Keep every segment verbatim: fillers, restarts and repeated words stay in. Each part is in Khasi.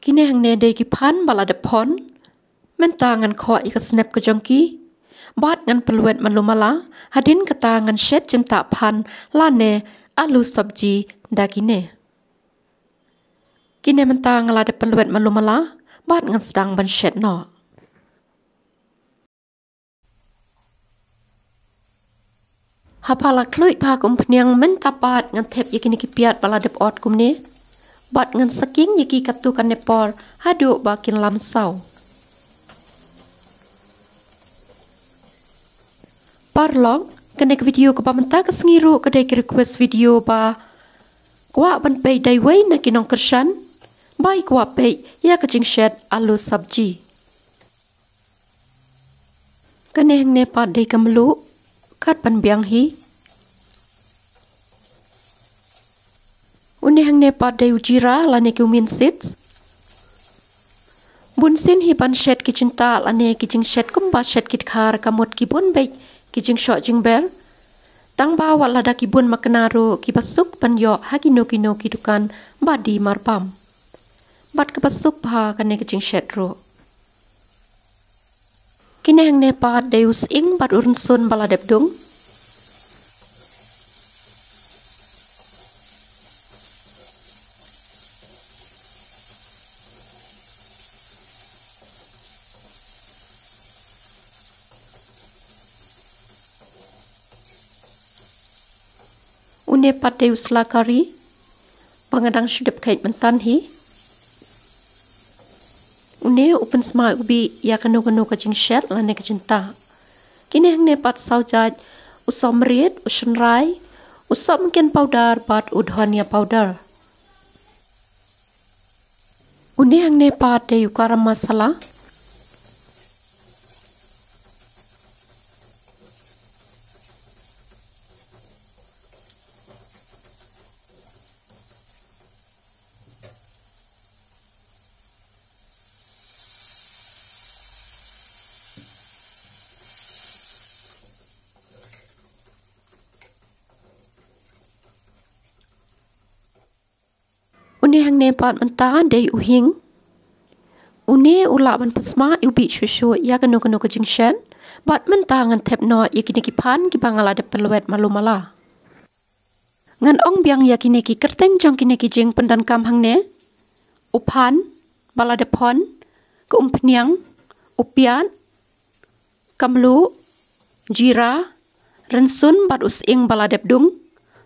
Kine hangne dei ki phan ba la dep phon. Mynta ngan khoh ïa ka snep ka jong ki. Bad ngan pynlwet malu mala. Hadien kata ngan shet jingtah phan lane alu sabji da kine. Kine mynta nga la dep pynlwet malu mala. Bad ngan sdang ban shet noh. Haba la khluit bha ka umphniang mynta pat ngan thep ïa kine ki piat ba la dep ot kumne. Bad ngan saking ïa ki katto katne por haduh ba kin lam saw. Paralok, kane ka video kaba mynta ka sngi ruh ka dei ka request video ba kwah ban peit da iwei na ki nongkyrshan ba i kwah peit ïa ka jingshet alu sabji. Kane hangne pat dei ka mluh, kat ban biang hi. Une hangne pat dei u jira lane ki cumin seeds. Bun sien hi ban shet ki jingtah lane ki jingshet kumba shet ki dkhar ka mut ki bun beit ki jingshoh jingber. Tang ba wat lada ki bun makna ruh kiba suk ban ïoh ha kino kino ki dukan ba die marbam. Bad kaba suk bha kane ka jingshet ruh. Kine hangne pat dei u sying bad u rynsun ba la dep dung. Une pat dei u sla kari ba nga dang shu dep kheit mynta hi. Une u pynsma u bih ïa kano kano ka jingshet lane ka jingtah. Kine hangne pat saw jait, u somrit, u shynrai, u sohmynken powder bad u dhania powder. Une hangne pat dei u garam masala. Une hangne pat mynta dei u hing. Une u lah ban pynsma u bih shuh shuh ïa kano kano ka jingshet. Bad mynta ngan thep noh ïa kine ki phan kiba nga la dep pynlwet malu mala. Ngan ong biang ïa kine ki kyrteng jong kine ki jingpyndonkam hangne. U phan ba la dep phon, ka umphniang, u piat, ka mluh, jira, rynsun bad u sying ba la dep dung,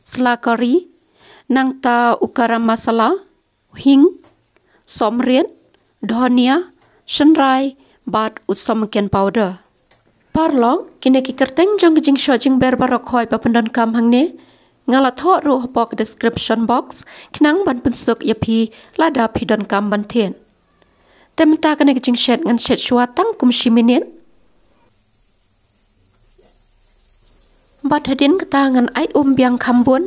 sla kari, nangta u garam masala, u hing, somrit, dhania, shynrai bad u sohmynken powder. Paralok, kine ki kyrteng jong ki jingshoh jingber baroh khoit ba pyndonkam hangne nga la thoh ruh hapoh ka description box khnang ban pynsuk ïa phi lada phi donkam ban thied. Te mynta kane ka jingshet ngan shet shuwa tang kum shi minit. Bad hadien kata ngan ai um biang kham bun.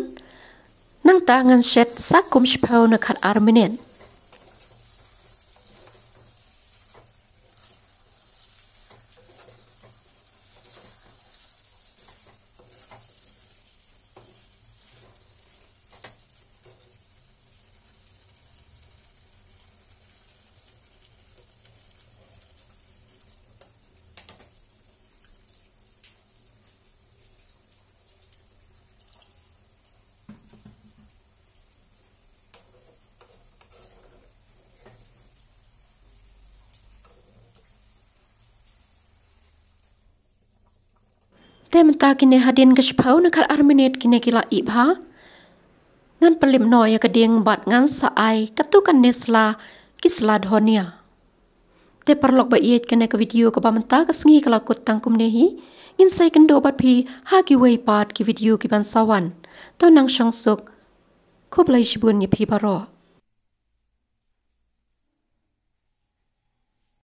Nangta ngan shet sa kum shiphew ne khat ar minit. Te mynta kine hadien ka shiphew ne khat ar minit kine ki la ih bha. Ngan pynlip noh ïa ka dieng bad ngan sa ai katto katne sla ki sla dhania. Te paralok ba ïeit, kane ka video kaba mynta ka sngi ka la kut tang kumne hi. Ngin sa ïakynduh bad phi ha kiwei pat ki video kiban sa wan. To nang shong suk. Khublei shibun ïa phi baroh.